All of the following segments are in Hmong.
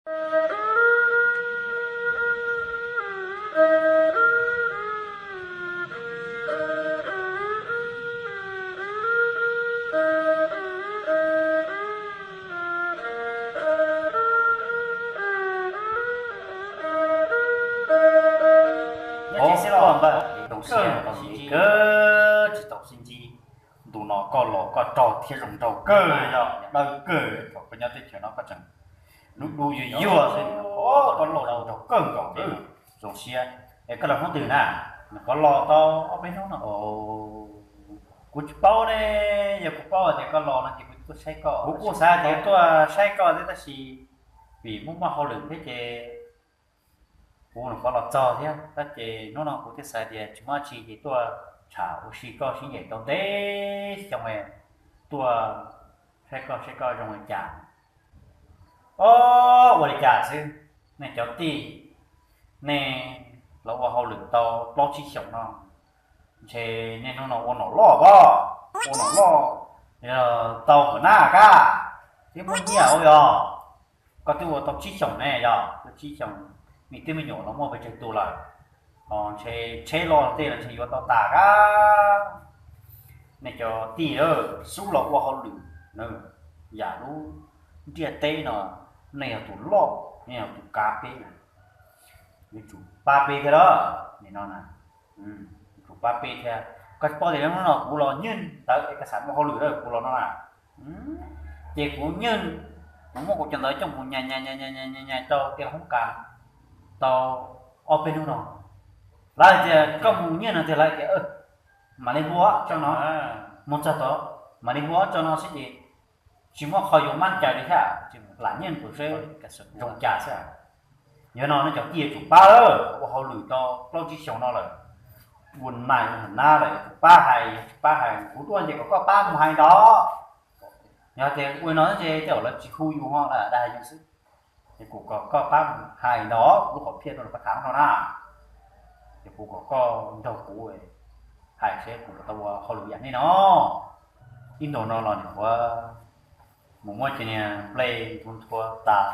Nyob tsis tau sib ntsib, ntu no koj los koj rog thiab zoo nraug kawg, yog dawb kawg, thaum koj nyob teb chaws no koj tseem dub dub yuag yuag xwb, koj los zoo nraug kawg nkaus li, zoo siab. Es koj los hnub twg na? Nws qhov los tau ob peb hnub no. Kuv tsis paub ne, yog kuv paub hais tias koj los no ces kuv tuaj saib koj. Kuv kuj xav tias tuaj saib koj thiab tab sis vim muaj muaj hauj lwm thiab ces kuv nyuam qhuav los txog thiab tab ces hnub no kuv thiaj xav tias tsis muaj dab tsi ces tuaj tsham ua si koj sib ncaim tau ntev xyoo, tuaj saib koj seb koj zoo li cas. Ob, ua li cas xwb, nej cov tij, nej los ua hauj lwm tau plaub tsib xyoos no, ntshe nej hnub no ua nom loj pob, ua nom loj tau hawm nab kab thiab muaj nyiaj ua yog. Koj twb ua tau tsib xyoos ne, yog ua tsib xyoos, me tub me nyuam los muaj pes tsawg tus lawm, ho ntshe tsheb loj tej los ntshe yuav tau tas kab. Nej cov tij, xub los ua hauj lwm, yam lub ntiaj teb no, nej yog tus loj, nej yog tus kav peb, yuav tsum pab peb thiab lawm. Nim no yuav tsum pab peb thiab. Koj tsis paub tias hnub no kuv los nyiag ntawv es koj xav muaj hauj lwm, kuv los no na, ces kuv nyiag, kuv muab kuv cov ntawv coj mus nyas nyas nyas nyas rau tias hoob kas tau ob peb hnub no. Lawv hais tias koj mus nyiag no tiag, lawv tias mam li hu tso no, mus txog tod mam li hu tso no xwb ces tsis muaj qhov yuav mab cai li thiab, lam nyiag tus seb zoo cas xwb. Yog no nej cov tij yuav tsum pab lawm, ua hauj lwm tau plaub tsib xyoos no lawm, ua nais ua nab lawm, pab hais tsis pab hais, kuv tuaj ces kom koj pab mus hais ntawd. Yog tias ua no ces tej zaum lawv tsis hu yus ho, lawv dag yus xwb. Ces kuv kom koj pab mus hais ntawd, lub hom phiaj no los koj tham no na, ces kuv kom koj nrog kuv hais seb kuv puas tau ua hauj lwm yam nej no. Ib ntus no los nyuam qhuav mus muab cov niag nplej nthua nthua tas,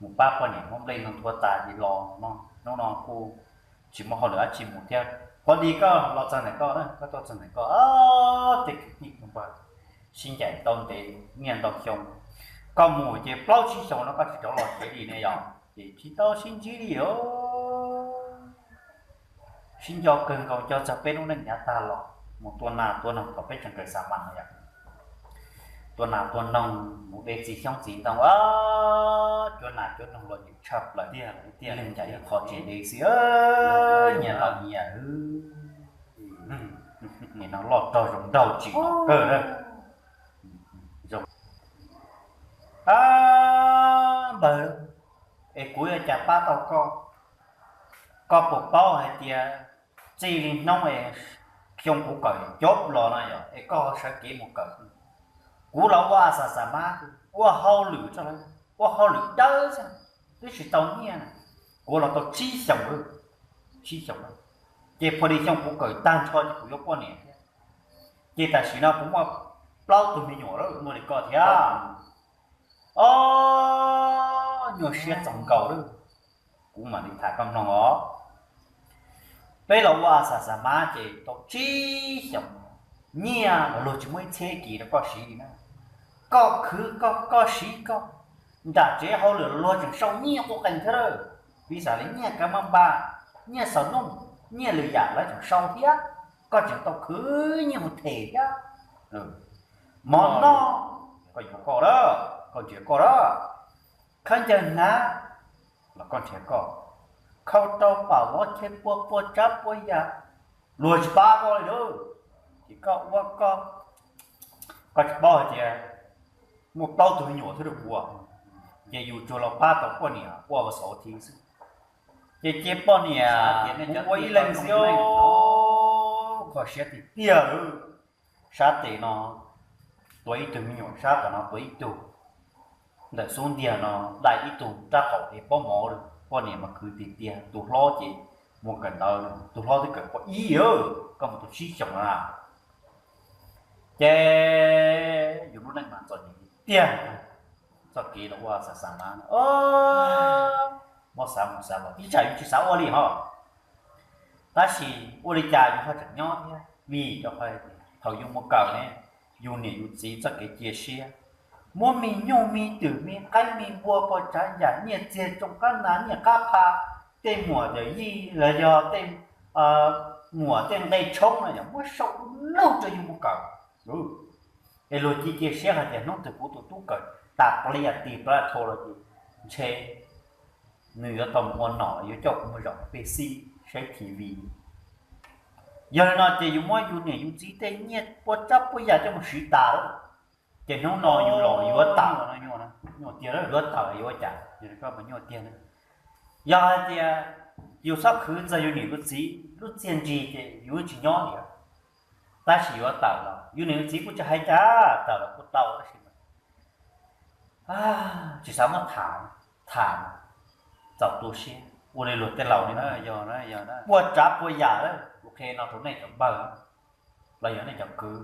mus pab poj niam muab nplej nthua nthua tas ces los no, hnub no kuj tsis muaj hauj lwm dab tsi mus thiab. Qhuav di koj los txog ntawm koj, koj tuaj txog ntawm koj, tej kwv tij npawg sib ncaim tau ntev niaj ntau xyoo, koj mus ces plaub tsib xyoos no koj tsis rov los tsev li ne yom, ces tsis tau sib ntsib li os. Sib nco kawg nkaus, nco txog peb lub neej yav tag los mus tua nas tua noog thaum peb tseem kawm xa mas no yom. Tua nas tua noog mus de txiv xyoob txiv ntoo, cuab nas cuab noog los yws tshaj plaws, leej ncaim ib qho tsis ntev xwb, nyias los nyias, nim no loj rog zoo nraug tsim kawg na. Npawg, es kuv yuav cas pab tau koj? Koj puas paub hais tias txij li hnub es xyoo kuv kawm cov los no yog es koj sawv kev mus kawm, kuv los ua a xa xa mab, ua hauj lwm tso, ua hauj lwm dawb xwb, twb tsis tau nyiaj na. Kuv los tau tsib xyoos, tsib xyoos, ces puag li xyoo kuv kawm tag nrho ces kuv yuav poj niam thiab. Ces tam sim no kuv muaj plaub tug me nyuam lawm, muaj li koj thiab. Ob, nyuaj siab txaus nkaus lawm. Kuv mam li tham koj mloog os. Peb los ua a xa xa mab ces tau tsib xyoos, nyiaj los luag tsis muaj ib txhiab kis rau koj siv li na. Koj khwv koj, koj siv koj, nram tsev hauj lwm luag tseem sau nyiaj quv qees thiab lawm. Piv xam li nyiaj kav maj npaj, nyiaj xaus nooj, nyiaj lwm yam lawv tseem sau thiab. Koj tseem tau khwv nyiaj mus them thiab. Mov noj, koj yuav koj lawm, koj nrhiav koj lawm. Khaub ncaws hnav los koj nrhiav koj. Khau rau pam vov chaw pua pua tsab pua yam, luag tsis pab koj li lauj. Ces koj ua koj, koj tsis paub hais tias muaj plaub tug me nyuam thiab rau kuv, ces yus tsuas los pab tau poj niam ua vas xauv thiv xwb. Ces cia poj niam mus ua ib leeg xwb, kho siab tiag tiag lawm. Sab tes no tuav ib tug me nyuam, sab tom no tuav ib tug, ntawm xub ntiag no dai ib tug rab qaum es pob mov lawm. Poj niam mas khwv tiag tiag, tus hlob ces mus kawm ntawv, tus hlob twb kawm poj ib, koj mus tau tsib xyoos na. Ces yus lub neej mas txom nyem tiag, txoj kev los ua xa xa mab no. Muab xav mus xav los ib tsam yus tsis xav ua li hos, tab sis ua li cas yus ho tseem nyob thiab? Vim rau qhov thaum yus mus kawm ne, yus niam yus txiv txoj kev cia siab, muab me nyuj me twm me qaib me npua puas tsav yam nyiaj txiag tsoom qab nas nyiaj qab pha, tej muam yawm yij los yog tej muam tej nqe tshoob no yog muab sau lug rau yus mus kawm. Es luag cia cia siab hais tias hnub twg kuv tus tub kawm tas plas tis plas thau los ces ntshe nws yuav tau mus ua nom, yuav coj kuv mus zaum pej xeem saib T V. Yog li no ces yus muab yus niam yus txiv tej nyiaj puas tsav puas yam coj mus siv tas lawm, ces hnub no yus los yuav tawm, nyuaj tiag, yuav tawm yuav ua cas? Yog hais tias yus txhob khwv txog yus niam yus txiv lub txiaj ntsig ces yus tsis nyob li. Tab sis yuav tawm los yus niam yus txiv kuj tsis hais cas, tawm los kuj tau, tab sis tsis xav muab tham, tham txaus tu siab. Ua li luag tej laus li, puas tsav puas yam lawm, kuv qhia no rau nej cov npawg los yog nej cov kwv.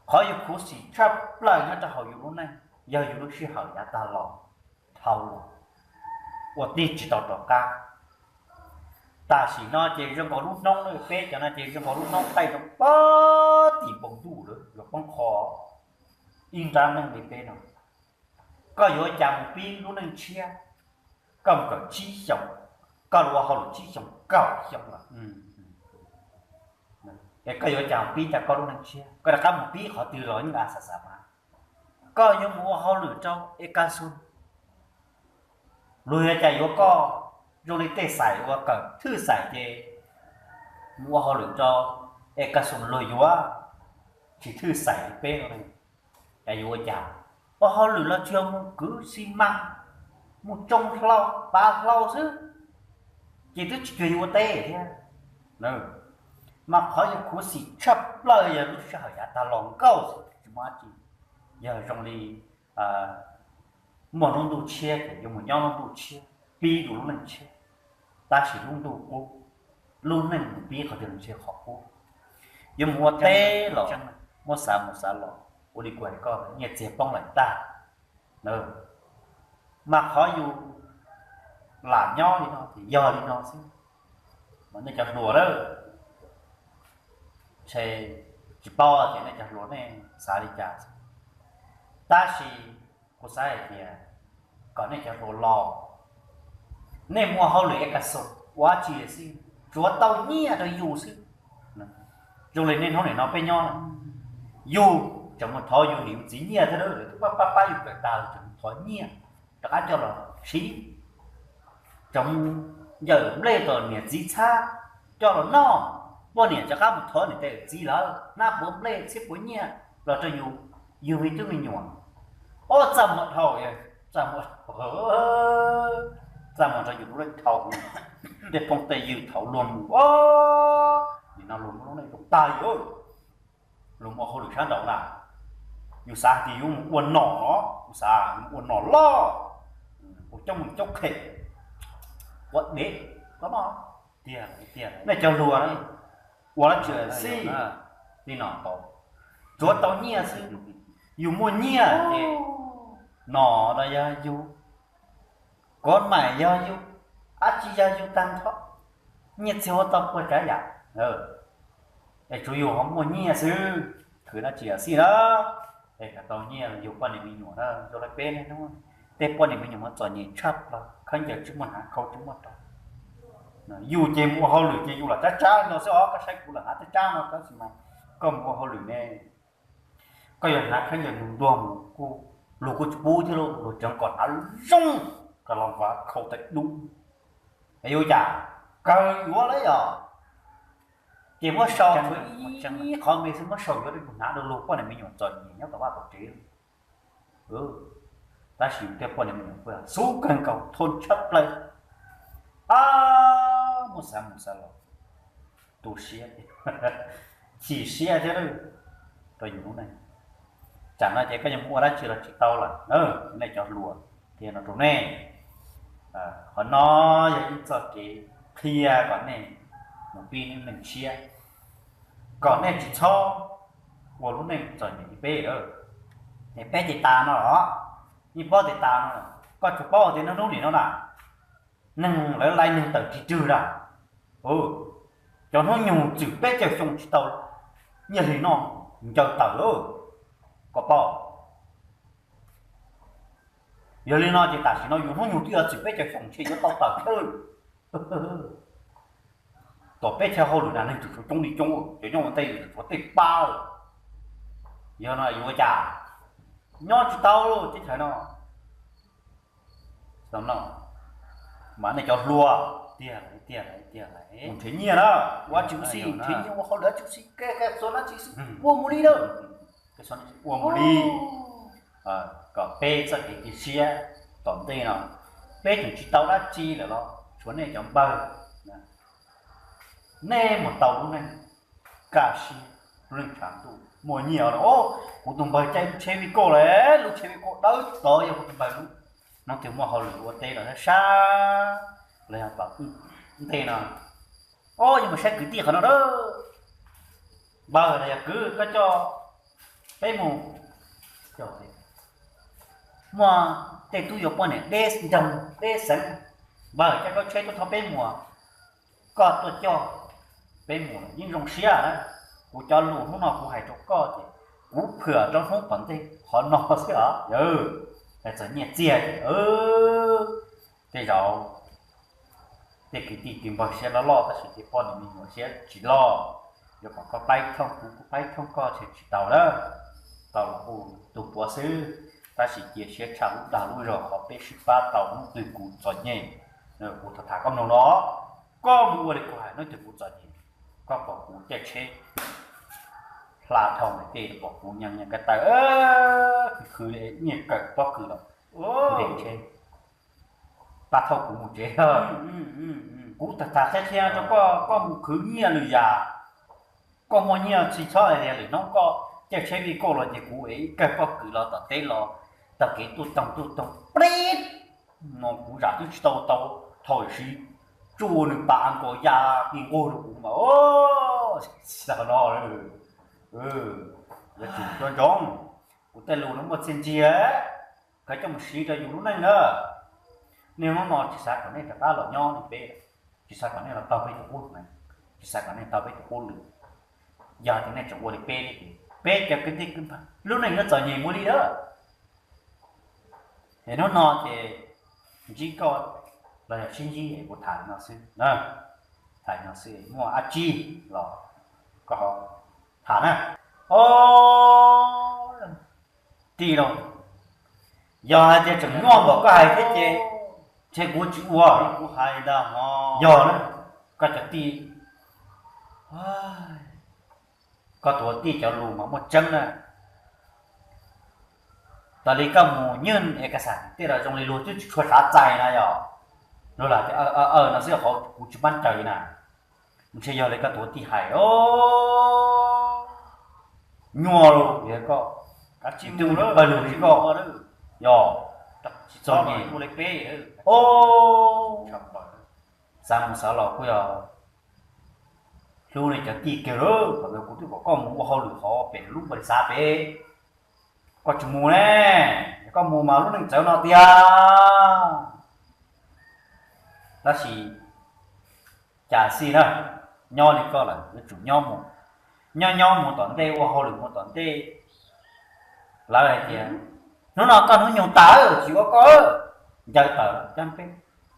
Qhov yus khuv xim tshaj plaws nyob rau hauv yus lub neej yog yus lub sij hawm yav tag los dhau los, ua tij tsis tau rov qab. Tam sim no ces zoo nkaus lub hnub no peb cov no ces zoo nkaus lub hnub qaij rau pag tim npoo ntuj lawm yuav poob qho. Ib nrab neej li peb no, koj yuav ua cas mus pib lub neej tshiab? Koj mus kawm tsib xyoos, koj los ua hauj lwm tsib xyoos kaum xyoo lawm, es koj yuav ua cas mus pib tau koj lub neej tshiab? Koj rov qab mus pib qhov twg los yeej a xav xav mas. Koj yuav mus ua hauj lwm rau es kas xus, luag yuav cas yuav koj? Zoo li tej xais uas kawm thwj xais ces mus ua hauj lwm rau es kas xus luag yuav tsis thwj xais li peb no, cas yuav ua cas? Ua hauj lwm los tsuas yog mus kwv xi mas, mus tsoo hlau pav hlau xwb, ces twb tsis cuag yus ua teb thiab. Mas qhov yus khuv xim tshaj plaws yog lub sij hawm yav tag los nkauj xwb tsis muaj dab tsi. Yog zoo li muaj lub ntuj tshiab ces yuav mus nyob lub ntuj tshiab, pib yus lub neej tshiab, tab sis lub ntuj qub, lub neej mus pib qhov twg los ntshe qhov qub. Yuav mus ua teb los muab xav mus xav los, ua li kuv hais koj, nyiaj txiag poob lawm tag. Mas qhov yus lam nyob li no ces yog li no xwb. Mas nej cov hluas lawm, ntshe tsis paub tias nej cov hluas nej xav li cas, tab sis kuv xav hais tias kom nej cov hluas los, nej mus ua hauj lwm es kas xus ua dab tsi xwb, tsuav tau nyiaj rau yus xwb. Zoo li niaj hnub nim no peb nyob, yus tseem mus thov yus niam yus txiv nyiaj thiab, lawv twb pab pab pab yus kawm tas, tseem mus thov nyiaj rov qab coj los siv, tseem mus yawm nplej tom niam txiv txhab coj los noj, poj niam rov qab mus thov niam tais txiv lawv hnab puav nplej txhiab puav nyiaj los rau yus, yug me tub me nyuam. Ob txaj muag dhau, txaj muag, txaj muag rau yus lub neej dhau, tej phooj tej ywg thaum luag mus, nim no luag muaj lub neej zoo tag yus, luag mus ua hauj lwm sab nraud na, yus xav hais tias yus mus ua nom, yus xav mus ua nom loj, ua coob mus coob qhem, ua dev, nej cov hluas ua dab tsi xij, li no tau, tsuav tau nyiaj xwb. Yus muaj nyiaj ces nom los yog yus, kov mais yog yus, dab tsi yog yus tag nrho, nyiaj txiag ua tau puas tsav yam, es tsuav yus ho muaj nyiaj xwb, khwv dab tsi yam xij na, es kom tau nyiaj yug poj niam me nyuam na. Zoo li peb niaj hnub, tej poj niam me nyuam mas txom nyem tshaj plaws, khaub ncaws tsis muaj hnav, khau tsis muaj rau. Yus ces mus ua hauj lwm ces yus lam tsab tsab no xwb os, koj saib kuv lam hnav tsab tsab no tab sis mas koj mus ua hauj lwm ne, koj yuav hnav khaub ncaws ntuag mus kuj, luag kuj tsis pub thiab lauj, luag tseem kom hnav zoo, kom los vav khau tawm dub. Es yuav cas, kawg yuav lawm yom. Ces muab sau tshuav ib qhov me xwb, muab sau yuav rau yus hnav rau luag poj niam me nyuam txom nyem nyob tom vaj tom tsev. Tab sis yus tej poj niam me nyuam xub kawg nkaus thoob tshaj plaws. Ab, muab xav mus xav los, tu siab, chim siab thiab rau yus lub neej. Tsam no ces koj yuav mus ua dab tsi los tsis tau lawm, nej cov hluas, thiaj no rau nej. Qhov no yog ib txoj kev qhia kom nej mus pib lub neej tshiab, kom nej tsis txhob ua lub neej txom nyem li peb lawm. Es peb ces tas no los, yeej paub tias tas no, koj tsuas paub tias niaj hnub nim no na, neeg lawv laij neeg tawm tsis tswg lawm. Cov hnub nyoog txwm peb caug xyoo tsis tau nyiaj hli noj ncaws tawm lawm, koj paub. Yog li no ces tam sim no yus hnub nyoog twb yuav txwm peb caug xyoo ntshe yuav tau tawm thiab. Tom peb chaw hauj lwm na neeg tseem tshuav coob li coob, cov nyob ua ntej tseem tshuav tej pab lawm. Yog no yuav ua cas? Nyob tsis tau teb chaws no. Mas nej cov hluas, tiag tiag tiag, mus nrhiav nyiaj na, ua tsis ua si, nrhiav nyiaj ua hauj lwm tsis ua si, kev txhua dab tsi xwb ua mus li na. Ua mus li kom peb txoj kev cia siab tom ntej no peb tseem tsis tau dab tsi lawm los tshuav nej cov npawg, nej mus tau lub neej kaj siab, lub neej tshav ntuj muaj nyiaj os. Kuv tus npawg caij lub tsheb vij koj lawm, lub tsheb vij koj dawb tod yog kuv tus npawg lub. Hnub twg muaj hauj lwm ua teb los sab sab los yog tom ntej no, o, yuav mus saib kwv tij qhov no na. Npawg los yog kwv, koj coj peb mus. Muaj tej tub yuav poj niam deb nroog deb xeev, npawg coj koj tsheb tuaj thov peb mus, koj tuaj coj peb mus yeej zoo siab na. Kuv cov lus hnub no kuv hais rau koj ces kuv phwam rau hnub tom ntej qhov no xwb os. Hais txog nyiaj txiag ces tej zaum tej kwv tij tus npawg siab loj loj tab sis tej poj niam me nyuam siab tsis loj. Yuav kom koj paib thooj kuv, kuv paib thooj koj ces tsis tau lawm. Tau los ua tus puav xwb, tab sis cia siab tshaj lub dag lub zog qhov peb sib pab tau hnub twg kuv txom nyem. Kuv tham tham koj mloog no, koj mus ua li kuv hais, hnub twg kuv txom nyem, koj pom kuv caij tsheb hla dhau ntawm tej pom kuv nyees nyees ko taw khwv khwv nyiaj kawm pob kws los ntes tsheb, pab thauj kuv mus tsev. Kuv tham tham qhia qhia rau koj, koj mus khwv nyiaj lwm yam, koj muaj nyiaj tsis txhob hais tias lwm hnub koj caij tsheb vij koj los ces kuv es ib kawg pob kws los tom teb los taug kev tuaj toog tuaj toog plib no kuv zam twb tsis tau tau thau siv tsuj nws pas nkaus ya ti nquag rau kuv mas xav no. Yuav tsum nco ntsoov, kuv tej lus no muaj txiaj ntsig, khaws coj mus siv rau yus lub neej na. Niaj hnub no tsis xav kom nej rov qab los nyob li peb, tsis xav kom nej los taug peb tus qub hneev, tsis xav kom nej taug peb tus qub lwm. Yog tias nej tseem ua li peb, peb cov kwv tij kwv npawg lub neej yuav txom nyem mus li lawm. Es hnub no ces ntsib koj los yog sib ntsib es kuv tham li no xwb, tham li no xwb, muaj dab tsi los koj ho tham na. O, tij laug, yog hais tias tseem nyuaj npaum koj hais thiab ces ntshe kuv tsis ua. Kuv hais ntag hos. Yog na, koj cov tij, koj tus tij cov lus mas muaj tseeb na. Tas li koj mus nywj es kas xas tej los zoo li luag twb tsis tshua xav txais na yog. Luag lam tias aw aw no xwb, qhov kuv tsis pab raws na. Ntshe yog li koj tus tij hais, nyuaj lawm koj, tsis twb pawg lug li koj, yog tsis txog ne. Xav mus xav los kuj yog hlub nej cov tij kiag lawm, thaum ntawd kuv twb kom koj mus ua hauj lwm hauv pem lub npawg xav pem, koj tsis mus ne, koj mus mas lub neej txawv no tiag. Tab sis cas xij na, nyob li koj lawm yuav tsum nyob mus, nyob nyob mus tom ntej, ua hauj lwm mus tom ntej. Lawv hais tias hnub no koj hnub nyoog tawm tsis ua koj, ncaws tawm cab peb,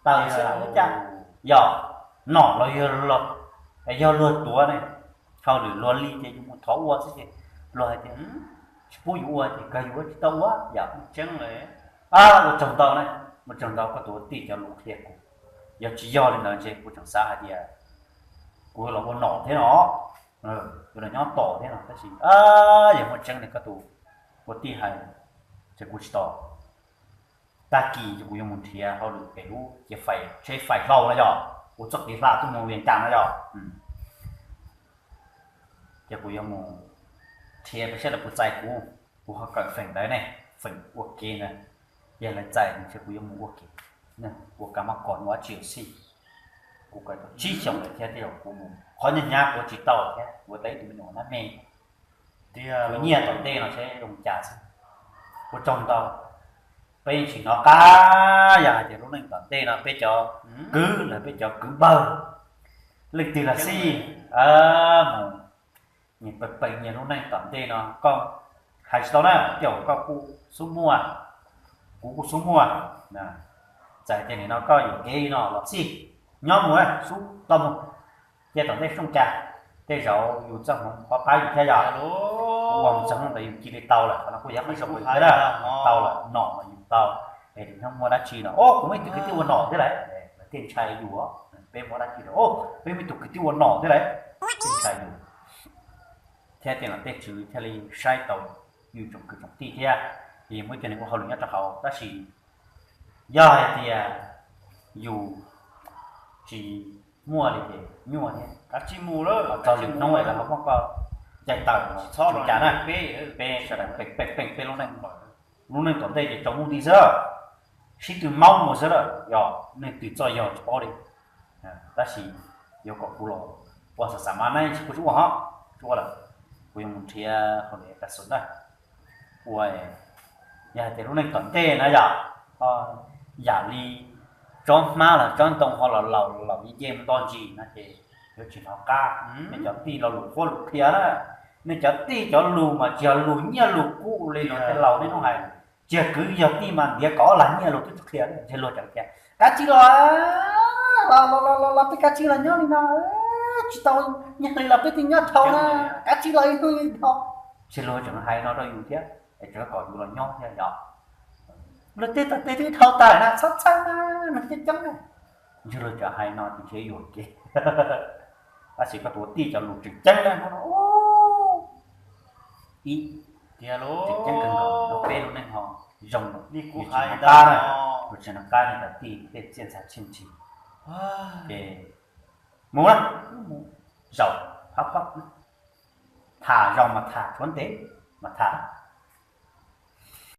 tawm xwb los ua cas, yog nom los yog luag tuav ne, hauj lwm luag li ces yus mus thov ua xwb ces luag hais tias tsis pub yus ua ces kawg yus ua tsis tau ua yom. Ua tsaug ntau na, ua tsaug ntau koj tus tij cov lus qhia kuv. Yog tsis yog li ntawd ntshe kuv tseem xav hais tias kuv yuav los ua nom thiab no, yuav los nyob tos thiab no, tab sis yog muaj tseeb li koj tus ua tij hais ces kuv tsis tos. Tag kis ces kuv yuav mus nrhiav hauj lwm pem lub ciav fais, tsheb fais hlau no yog, kuv txoj kev hla tuaj mus Vias Cas no yog. Ces kuv yuav mus nrhiav peb saib lawv puas txais kuv, kuv ho kawm feem ntawd ne, feem ua ke ntawd. Yog lawv txais ntshe kuv yuav mus ua ke, ua kab mob kos ua dab tsi xij. Kuv kawm tau tsib xyoos lawm thiab tej zaum kuv mus qhov hnyav hnyav kuv tsis tau thiab, kuv tau ib tug me nyuam nab me, kuv nyiaj tom ntej no seb zoo cas xwb. Ua tsaug ntau. Peb yeej tsis hnov qab yog hais tias lub neej tom ntej no peb cov kwv los peb cov kwv npawg leej twg los xij mus nyias peem peem nyias lub neej tom ntej no koj hais tsis tau na, tej zaum koj kuj xub muaj, kuv kuj xub muaj. Txawm hais tias nim no koj yuam kev no los xij, nyob mus xub tau mus, cia tom ntej sooj cas, tej zaum yus txoj hmoov pab pab yus thiab yog. Ua mus txog hnub ntawd yus cia li tau lawm, qhov no kuj yog qhov zoo thiab, tau lawm, nom mas yus tau. Es nyob muaj dab tsi no, o, kuv muaj ib tug kwv tij ua nom thiab lawm, lawv thiaj ntshai yus. Peb muaj dab tsi no, o, peb muaj ib tug kwv tij ua nom thiab lawm, thiaj ntshai yus. Thiab tej nom tej tswv thiaj li saib tau yus tsoom kwv tsoom tij thiab, es muaj cov neeg ua hauj lwm nyob rau hauv. Tab sis yog hais tias yus tsis muaj li ces nyuaj thiab. Txog lwm hnub lawv ho muab koj ncaim tawm, txhob ua cas na. Peb sawv daws peem peem peb lub neej, lub neej tom ntej ces tsaus ntuj nti xwb, sib tw maub mus xwb lawm, yog neeg twg txoj yog tsis paub li. Tab sis yuav kom kuv los ua xam xam mas na, tsis kuv tsis ua hov, tsis ua lawm, kuv yuav mus nrhiav hauj lwm tas xwm na. Ua, yog hais tias lub neej tom ntej na yom, yam li tsob hmab los tsob ntoo ho los laus laus nce mus nto ntsis no ces yuav tsis hnov qab. Nej cov tij lo lus qhuab lus qhia na, nej cov tij cov lus mas tsis yog lus nyiaj lus kub li luag tej laus nej hnub hais. Tsis yog kwv yog tij mas ntiav kom ob lag nyiaj lus twb tsis qhia, ntshe luag tseem tias kav tsij los, los los los los peb kav tsij los nyob li no, tsis tau nyiaj hli los peb twb nyob dhau na, kav tsij los ib hnub dhau. Ntshe luag tseem hais no rau yus thiab, es tseem kom yus los nyob thiab yom. Luag tej tom tej twb dhau tas na, txhob txhawj na, neeg coob coob na. Ntshe luag tseem hais no ces ntshe yuam kev. Tab sis koj tus tij cov lus tseem ceeb na, ib, tseem ceeb kawg nkaus, peb lub neej ho zoo, kuv tsis hnov qab na, kuv tsis hnov qab nej cov tij tej txiaj ntsig tshiab ntshis. Ces mus na, zaum phab phab, tham zaus mas tham, tshuav ntev mas tham.